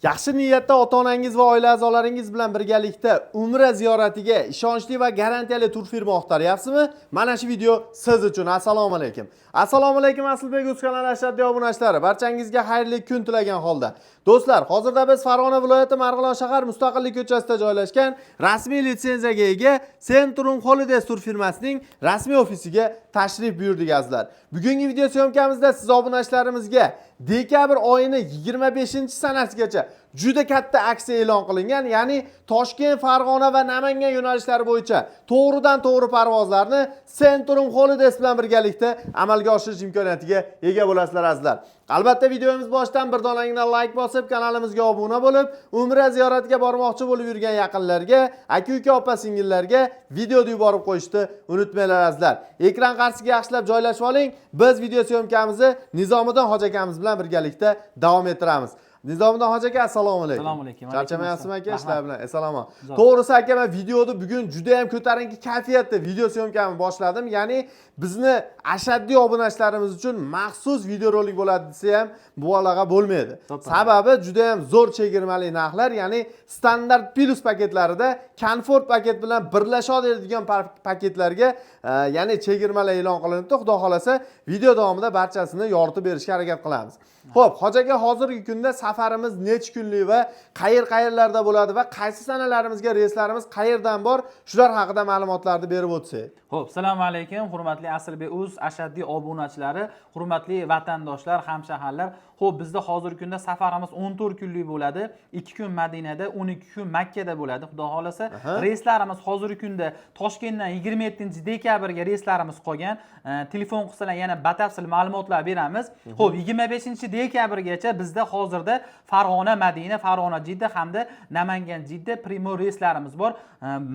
Yaxshi niyatda ota-onangiz va oila a'zolaringiz bilan birgalikda umra ziyoratiga ishonchli va garantiyali turfirma axtaryapsizmi? Mana shu video siz uchun. Assalomu alaykum. Assalomu alaykum, Asilbek Uz kanali ashaddiy obunachilari. Barchangizga xayrli kun tilagan holda. Do'stlar, hozirda biz Farg'ona viloyati Marg'ilon shahar Mustaqillik ko'chasida joylashgan rasmiy litsenziyaga ega Centrum Holidays turfirmasining rasmiy ofisiga tashrif buyurdik, azizlar. Bugungi video съёмка mizda siz obunachilarimizga dekabr oyini 25 sanasigacha juda katta aksiya e'lon qilingan, ya'ni Toshkent, Farg'ona va Namangan yo'nalishlari bo'yicha to'g'ridan to'g'ri parvozlarni Centrum Holidays bilan birgalikda amalga oshirish imkoniyatiga ega bo'lasizlar, azizlar. Albatta, videomiz boshidan bir donagina like bosib, kanalimizga obuna bo'lib, umra ziyoratiga bormoqchi bo'lib yurgan yaqinlarga, aka-uka, opa singillarga videoni yuborib qo'yishni unutmanglar, azizlar. Ekran qarshisiga yaxshilab joylashib oling. Biz video съёмка mizni Nizomiddin hoji akamiz bilan birgalikda davom ettiramiz. Nizomiddin hoji aka, assalomu alaykum. Assalomu alaykum. Charchamayapsizmi, aka, Rahmat. ishlar bilan? Assalomu. Zo'r. To'g'risi, aka, men videoni bugun juda ham ko'tarinki kayfiyatda video съёмка mni boshladim. Ya'ni bizni ashaddiy obunachilarimiz uchun maxsus videorolik bo'ladi desa ham mubolag'a bo'lmaydi. To'ppa. Sababi juda ham zo'r chegirmali narxlar, ya'ni standart plus paketlarida komfort paket bilan birlashadigan paketlarga ya'ni chegirmalar e'lon qilinibdi. Xudo xolasa, video davomida barchasini yoritib berishga harakat qilamiz. Xo'p, hoji aka, hozirgi kunda safarimiz necha kunlik va qayer qayerlarda bo'ladi va qaysi sanalarimizga reyslarimiz qayerdan bor, shular haqida ma'lumotlarni berib o'tsak. Xo'p, assalomu alaykum, hurmatli Asilbek Uz ashaddiy obunachilari, hurmatli vatandoshlar, hamshaharlar. Xo'p, bizda hozirgi kunda safarimiz 14 kunlik bo'ladi. 2 kun Madinada, 12 kun Makkada bo'ladi, Xudo xolasa. Reyslarimiz hozirgi kunda Toshkentdan 27 dekabrga reyslarimiz qolgan. Telefon qilsalar, yana batafsil ma'lumotlar beramiz. Xo'p, 25 dekabrgacha bizda hozirda Farg'ona Madina, Farg'ona Jidda hamda Namangan Jidda прямой reyslarimiz bor.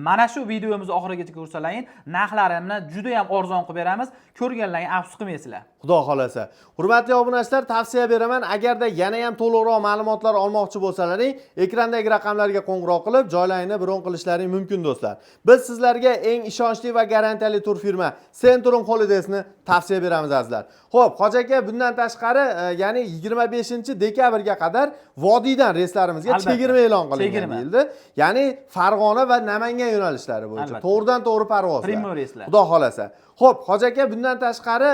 Mana shu videomizni oxirigacha ko'rsalaring, narxlarini juda ham arzon qilib beramiz. Ko'rganlaring afsus qilmaysizlar. Xudo xolasa. Hurmatli obunachilar, tavsiya beraman, agarda yana ham to'liqroq ma'lumotlar olmoqchi bo'lsalaring, ekrandagi raqamlarga qo'ng'iroq qilib, joylaringni bron qilishlaring mumkin, do'stlar. Biz sizlarga eng ishonchli va garantiyali turfirma Centrum Holidaysni tavsiya beramiz, azizlar. Xo'p, hoji aka, bundan tashqari, ya'ni 25 dekabrga qadar vodiydan reyslarimizga chegirma e'lon qilingan Chegirma. deyildi. Ya'ni Farg'ona va Namangan yo'nalishlari bo'yicha to'g'ridan to'g'ri parvozlar. Прямой reyslar. Xudo xolasa. Xo'p, hoji aka, bundan tashqari,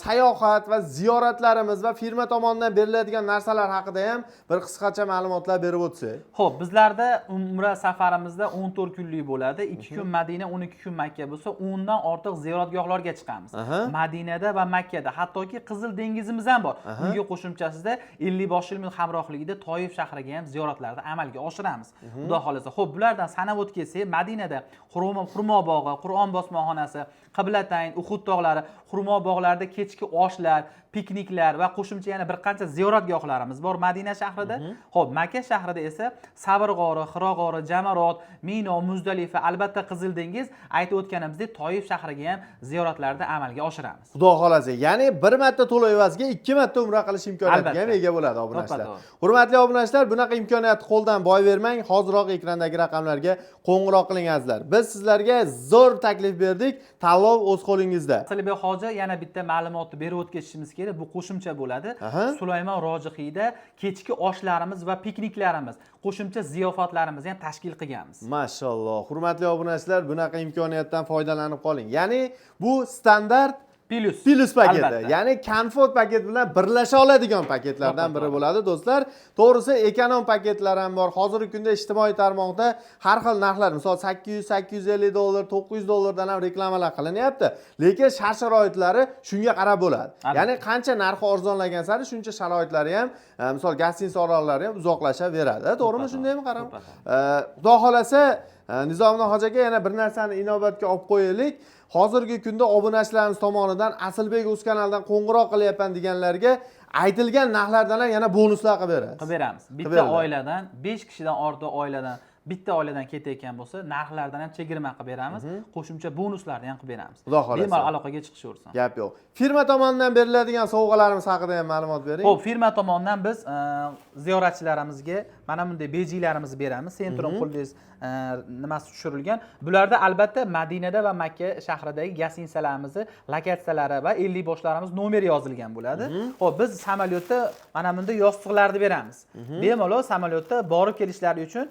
sayohat va ziyoratlarimiz va firma tomonidan beriladigan narsalar haqida ham bir qisqacha ma'lumotlar berib o'tsak. Xo'p, bizlarda umra safarimizda 14 kunlik bo'ladi. 2 kun Madina, 12 kun Makka bo'lsa, 10 dan ortiq ziyoratgohlarga chiqamiz. Madinada va Makkada, hattoki Qizil dengizimiz ham bor. Unga qo'shimchasida 50 boshchilik hamrohligida Toif shahriga ham ziyoratlarni amalga oshiramiz. Xudo xolasa. Xo'p, bulardan sanab o'tib ketsak, Madinada xurmo bog'i, Qur'on bosmaxonasi, Qiblatayn, Uhud tog'lari, xurmo bog'larida kechki oshlar, pikniklar va qo'shimcha yana bir qancha ziyoratgohlarimiz bor Madina shahrida. Xo'p, Makka shahrida esa Savr g'ori, Hiro g'ori, Jamarot, Mino, Muzdalifa, albatta Qizil dengiz, aytib o'tganimizdek, Toif shahriga ham ziyoratlarni amalga oshiramiz. Xudo xolasa, ya'ni bir marta to'lov evaziga ikki marta umra qilish imkoniyatiga ham ega bo'ladi obunachilar. To'ppa-to'g'ri. Hurmatli obunachilar, bunaqa imkoniyatni qo'ldan boy bermang. Hoziroq ekrandagi raqamlarga qo'ng'iroq qiling, azizlar. Biz sizlarga zo'r taklif berdik. Tanlov o'z qo'lingizda. Asilbek hoji, yana bitta ma'lumotni berib o'tkazishimiz kerak. Bu qo'shimcha bo'ladi. Sulaymon Rojihiyda kechki oshlarimiz va pikniklarimiz, qo'shimcha ziyofatlarimizni ham tashkil qilganmiz. Mashalloh. Hurmatli obunachilar, bunaqa imkoniyatdan foydalanib qoling. Ya'ni bu standart Plus. Plus paketi. Albatta. Ya'ni komfort paket bilan birlasha oladigan paketlardan biri bo'ladi, do'stlar. To'g'risi, ekonom paketlar ham bor. Hozirgi kunda ijtimoiy tarmoqda har xil narxlar, misol 800, 850 dollar, 900 dollardan ham reklamalar qilinyapti. Lekin shart sharoitlari shunga qarab bo'ladi. Ya'ni qancha narxi arzonlagan sari shuncha sharoitlari ham, misol гостиница orollari ham uzoqlashaveradi. To'g'rimi, shundaymi, qarang? To'ppa-to'g'ri. Xudo xolasa, Nizomiddin hoji aka, yana bir narsani inobatga olib qo'yaylik. Hozirgi kunda obunachilarimiz tomonidan Asilbek Uz kanalidan qo'ng'iroq qilyapman deganlarga aytilgan narxlardan ham yana bonuslar qilib berasiz. Qilib beramiz. Bitta Beriladi. oiladan, 5 kishidan ortiq oiladan Bitta oiladan ketayotgan bo'lsa, narxlardan ham chegirma qilib beramiz, qo'shimcha bonuslarni ham qilib beramiz. Xudo xohlasa. Bemalol aloqaga chiqishaversin. Gap yo'q. Firma tomonidan beriladigan sovg'alarimiz haqida ham ma'lumot bering. Xo'p, firma tomonidan biz ziyoratchilarimizga mana bunday bejilarimizni beramiz. Centrum Holidays nimasi tushirilgan. Bularda albatta Madinada va Makka shahridagi gостиницаlarimizni lokatsiyalari va 50 boshlarimiz nomeri yozilgan bo'ladi. Xo'p, biz samolyotda mana bunday yostiqlarni beramiz. Bemalol samolyotda borib kelishlari uchun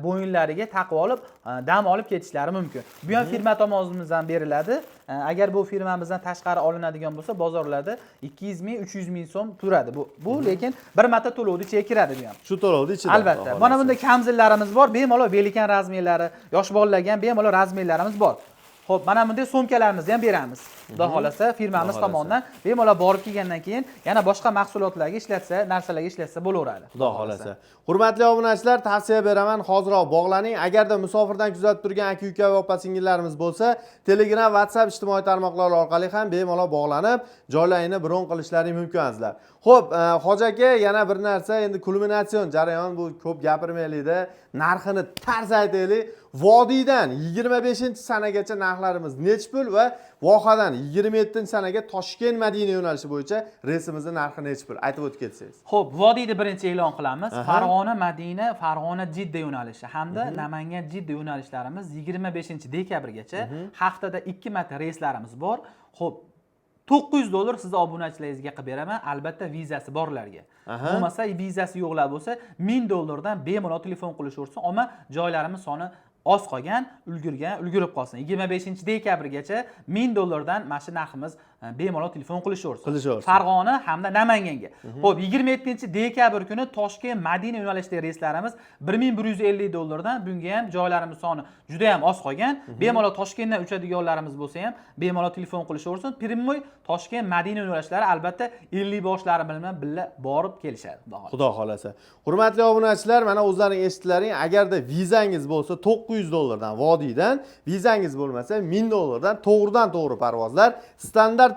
bo'yinlariga taqib olib, dam olib ketishlari mumkin. Bu ham firma tomonidan beriladi. Agar bu firmamizdan tashqari olinadigan bo'lsa, bozorlarda 200 ming, 300 ming so'm turadi. Bu lekin bir marta to'lovni ichiga kiradi bu ham. Shu to'lovni ichida. Albatta. Xudo Mana xohlasa. bunday kamzillarimiz bor. Bemalol великан размер lari, yosh bolalarga ham bemalol размер larimiz bor. Xo'p, mana bunday sumkalarimizni ham beramiz. Xudo xolasa firmamiz Xudo xohlasa. tomonidan bemalol borib kelgandan keyin yana boshqa mahsulotlarga ishlatsa, narsalarga ishlatsa bo'laveradi. Xudo xolasa. Hurmatli obunachilar, tavsiya beraman, hoziroq bog'laning. Agarda musofirdan kuzatib turgan aka-uka va opa-singillarimiz bo'lsa, Telegram, WhatsApp ijtimoiy tarmoqlari orqali ham bemalol bog'lanib, joylarini bron qilishlari mumkin, azizlar. Xo'p, hoji aka, yana bir narsa, endi kulminatsion jarayon, bu ko'p gapirmaylikda, narxini tars aytaylik. Vodiydan 25-sanagacha narxlarimiz nech pul va Vohadan 27-sanaga Toshkent Madina yo'nalishi bo'yicha reysimizni narxi nech pul? Aytib o'tib ketsangiz. Xo'p, vodiyni birinchi e'lon qilamiz. Farg'ona Madina, Farg'ona Jidda yo'nalishi hamda Namangan Jidda yo'nalishlarimiz 25 dekabrgacha haftada 2 marta reyslarimiz bor. Xo'p, 900 dollar sizni obunachilaringizga qilib beraman, albatta vizasi borlarga. Bo'lmasa, vizasi yo'qlar bo'lsa, 1000 dollardan bemalol telefon qilishaversin. Ammo joylarimiz soni oz qolgan, ulgurgan ulgurib qolsin. 25 dekabrgacha 1000 dollardan mana shu narximiz, bemalol telefon qilishaversin. Qilishaversin. Farg'ona hamda Namanganga. Xo'p, 27 dekabr kuni Toshkent Madina yo'nalishidagi reyslarimiz 1150 dollardan, bunga ham joylarimiz soni juda ham oz qolgan. Bemalol Toshkentdan uchadiganlarimiz bo'lsa ham bemalol telefon qilishaversin. Прямой Toshkent Madina yo'nalishlari albatta 50 boshlari bilan birga borib kelishadi. Xudo xohlasa. Xudo xolasa. Hurmatli obunachilar, mana o'zlaring eshitdilaring, agarda vizangiz bo'lsa 900 dollardan vodiydan, vizangiz bo'lmasa 1000 dollardan to'g'ridan to'g'ri parvozlar standart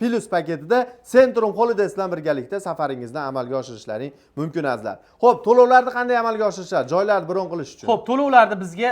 plus paketida Centrum Holidays bilan birgalikda safaringizni amalga oshirishlaring mumkin, azizlar. Xo'p, to'lovlarni qanday amalga oshirishadi? Joylarni bron qilish uchun. Xo'p, to'lovlarni bizga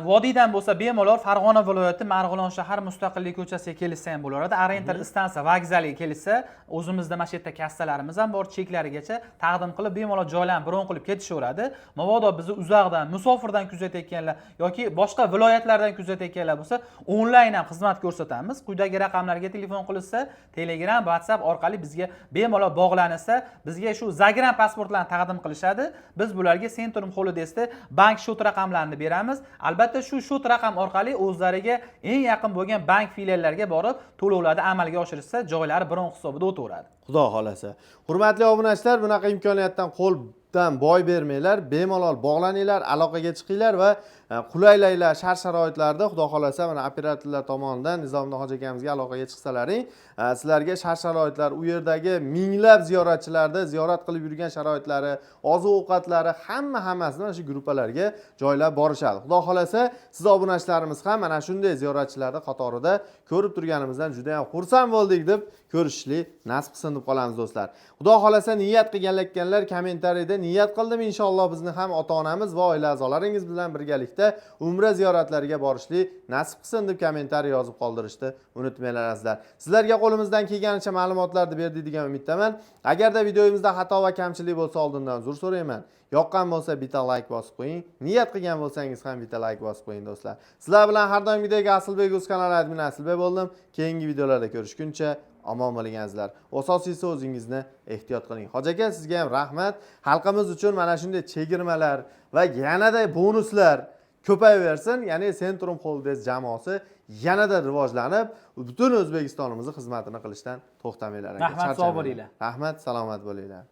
vodiydan bo'lsa bemalol Farg'ona viloyati Marg'ilon shahar Mustaqillik ko'chasiga kelishsa ham bo'laveradi. Oriental stansiya vokzaliga kelishsa, o'zimizda mana shu yerda kassalarimiz ham bor, cheklarigacha taqdim qilib, bemalol joylarni bron qilib ketishaveradi. Mabodo bizni uzoqdan, musofirdan kuzatayotganlar yoki boshqa viloyatlardan kuzatayotganlar bo'lsa, onlayn ham xizmat ko'rsatamiz. Quyidagi raqamlarga telefon qilishsa, Telegram, WhatsApp orqali bizga bemalol bog'lansa, bizga shu загран pasportlarni taqdim qilishadi. Biz bularga Centrum Holidays'da bank счёт raqamlarini beramiz. Albatta shu счёт raqam orqali o'zlariga eng yaqin bo'lgan bank filiallariga borib to'lovlarni amalga oshirishsa, joylari bron hisobida o'taveradi. Xudo xolasa. Hurmatli obunachilar, bunaqa imkoniyatdan qo'ldan boy bermanglar, bemalol bog'laninglar, aloqaga chiqinglar va qulayliklar, shart sharoitlarda xudo xolasa mana operatorlar tomonidan Nizomiddin hoji akamizga aloqaga chiqsalaring, sizlarga shart sharoitlar, u yerdagi minglab ziyoratchilarni ziyorat qilib yurgan sharoitlari, oziq ovqatlari, hammasini mana shu gruppalarga joylab borishadi. Xudo xolasa, siz obunachilarimiz ham mana shunday ziyoratchilarni qatorida ko'rib turganimizdan juda ham xursand bo'ldik deb ko'rishishlik nasib qilsin deb qolamiz, do'stlar. Xudo xolasa, niyat qilganlar kommentariyda "Niyat qildim, inshaalloh bizni ham ota onamiz va oila a'zolaringiz bilan birgalikda umra ziyoratlariga borishlik nasib qilsin" deb kommentariy yozib qoldirishni unutmanglar, azizlar. Sizlarga qo'limizdan kelganicha ma'lumotlarni berdik degan umiddaman. Agarda videomizda xato va kamchilik bo'lsa, oldindan uzr so'rayman. Yoqqan bo'lsa bitta layk bosib qo'ying. Niyat qilgan bo'lsangiz ham bitta layk bosib qo'ying, do'stlar. Sizlar bilan har doimgidek Asilbek Uz kanali admini Asilbek bo'ldim. Keyingi videolarda ko'rishguncha omon bo'ling, azizlar. Asosiysi, o'zingizni ehtiyot qiling. Hoji aka, sizga ham rahmat. Xalqimiz uchun mana shunday chegirmalar va yanada bonuslar ko'payaversin. Ya'ni Centrum Holidays jamoasi yanada rivojlanib, butun O'zbekistonimizni xizmatini qilishdan to'xtamanglar aka. Rahmat, sog' Charchamanglar. bo'linglar. Rahmat, salomat bo'linglar.